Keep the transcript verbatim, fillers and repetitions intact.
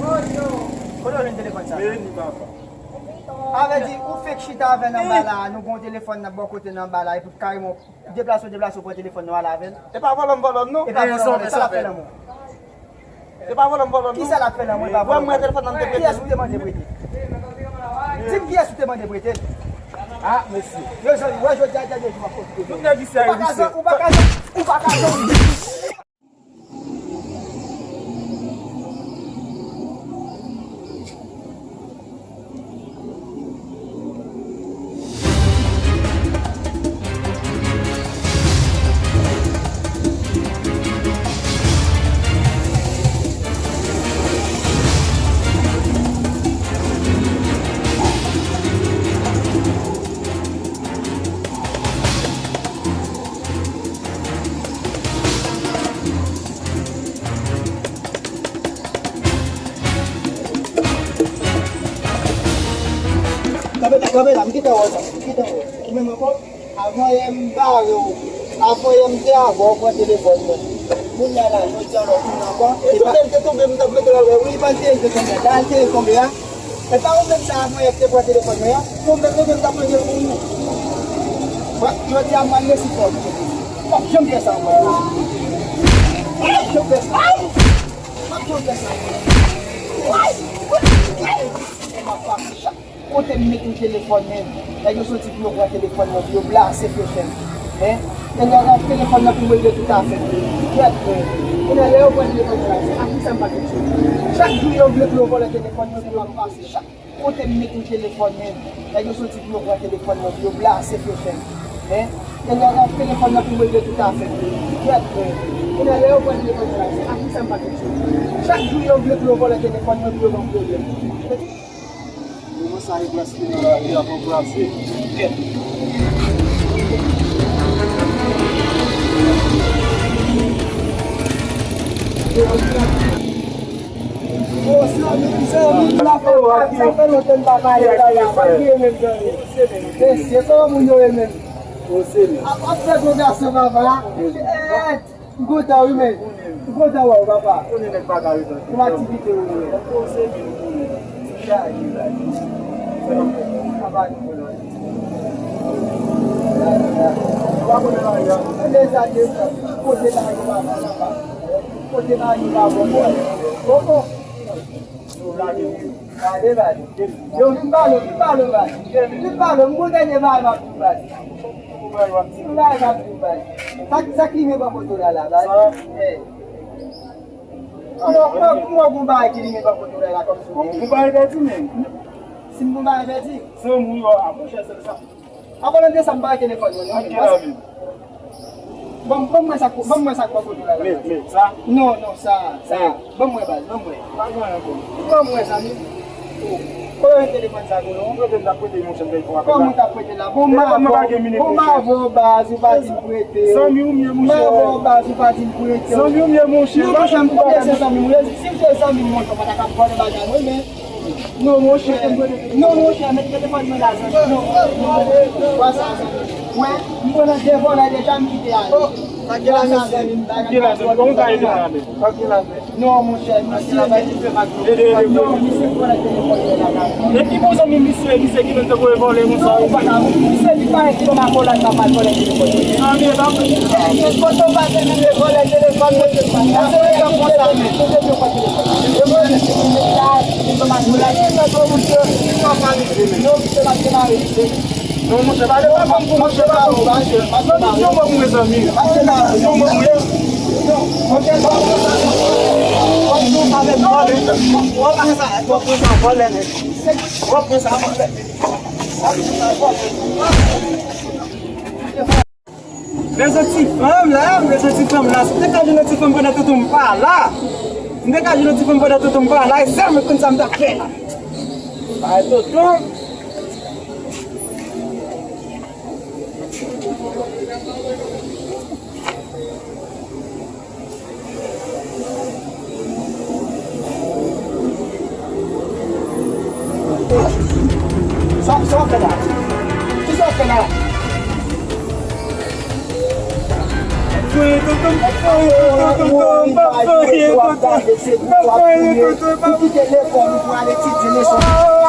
Kote w jwenn telefòn sa? Meni, papa. Sa vle di, ou fenk chita avè n anba la, nou gen yon telefòn nan bò kote n anba la, epi kareman, deplase w, deplase w pran telefòn nou ale avè l. E pa vòlò m vòlò l non. E pa vòlò m vòlò l, sa l ap fè nan mwen? E pa vòlò m vòlò l non. Kisa l ap fè nan mwen, e pa vòlò m vòlò l? Kiyès ou te mande prete? Di m kiyès ou te mande prete l? Ah, mesye. Yo, jodi a, jodi a, jodi a, jodi a, jodi a. Tout nèg isi a yo visye. Ou pa ka jwenn, ou pa ka jwenn, ou pa ka jwenn. Kanpe la, kanpe la, m gentan wè w sa, m gentan wè w. Ou menm ankò? Avan yè m bare w, avan yè m te avè w pran telefòn mwen. Kounye a la, jodi a la, ou tounen ankò. E tonbe l te tonbe, m t ap mete l avè w. Wi, panse l te tonbe. La, l te tonbe a. E pa ou menm sa, avan yè k te pran telefòn mwen an? Ou menm, ou menm t ap mande pou ou. Jodi a, m al resi fè w. W ap janm fè sa ankò. W ap janm fè sa. W ap janm fè sa. Kote m met yon telefòn, men nèg yo soti pou yo pran telefòn mwen, pou yo blase fyochè m. Hein? Nèg yo pran telefòn nan pou yo regle tout afè m. Frèt, frè. Kounye a, lè yo pran telefòn mwen la, se ak kisa m pa fè sou? Chak jou yo vle pou yo vòlè telefòn mwen, pou yo pase. Chak kote m met yon telefòn, men nèg yo soti pou yo pran telefòn mwen, pou yo blase fyochè m. Hein? Nèg yo pran telefòn nan pou yo regle tout afè m. Frèt, frè. Kounye a, lè yo pran telefòn mwen la, se ak kisa m pa fè sou? Chak jou yo vle pou yo vòlè telefòn mwen, pou yo ban m pwoblèm. Moman sa e plas ki nan lari a, pran plas e. Sa fè lontan n pa pale, papa. Sa fè menm, zanmi. Mesye, kòman moun yo ye menm? Ap, ap fè gwo gason, papa. M kontan wi, men. M kontan wè w, papa. Konnen nèg pa ka ret anpil. Pou aktivite ou yo. Ou pa konnen lari a. Mande sa de kote lari pa bon, papa. Kote lari pa bon, bon. Bon, bon. Yo, vin pale, vin pale, vin pale. M gon dènye bagay m ap di w, baz. M gon bagay m ap di w, baz. Sa, sa ki rive bò kote w la, la, baz? Eh. Kòman, kòman, kòman gon bagay ki rive bò kote w la, la, kòmsi w... Gon bagay pèdi, men. Si m gon bagay pèdi? Zanmi w yo, a, monchè, se sa. An palan de sa, m pa wè telefòn mwen, non. Ban m, ban m wè sa k, ban m wè sa k bò kote w la, la. Men, men, sa? Non, non, sa, sa. Ban m wè, baz, ban m wè. Pa gen anyen ankò. Ban m wè, zanmi. Kote w jwenn telefòn sa, kolon? Kote m t ap prete, monchè, m te fè yon apèl la. Kòman w t ap prete la? Bon, m avè w, bon, m avè w, baz, ou pa di m prete. Zanmi w m ye, monchè. M avè w, baz, ou pa di m prete. Zanmi w m ye, monchè. Non, monchè, m konnen se zanmi m ou ye. Si m te zanmi m, monchè, w pa ta ka vòlè bagay mwen, men. Non, monchè. Non, monchè, met telefòn mwen la, zanmi. Non, non, non. Wè sa, zanmi. Wè, m pran nan de vòlè deja, m kite ale. Sa gen la, mesye? Sa gen la, zanmi? Kòman w ka ede m la, men? Sa gen la, men? Non, monchè, misye, non, misye vòlè telefòn mwen la, la. E ki bon zanmi misye, misye ki menm te voye vòlè konsa? Non, ou pa ka, misye di pa gen ki bon akòlad, pa mal vòlè telefòn mwen. Zanmi, e pa vre. Kote w pa te vin vòlè telefòn mwen, se yon konsa, men. Non, monchè, pa de pa fanm pou monchè, pa de pa fanm pou monchè. Non, di yon mo pou mwen, zanmi. Di yon mo pou mwen. Bezwen ti fanm la, bezwen ti fanm la. Si m te ka jwenn yon ti fanm pandan toutou m pa la. Si m te ka jwenn yon ti fanm pandan toutou m pa la, e sèl mwen konn sa m t ap fè la. Bay toutou. Sa, sa w ap fè la? Kisa w ap fè la? Voye tonton, m pa voye tonton, m pa voye tonton, m pa voye tonton, m pa voye tonton.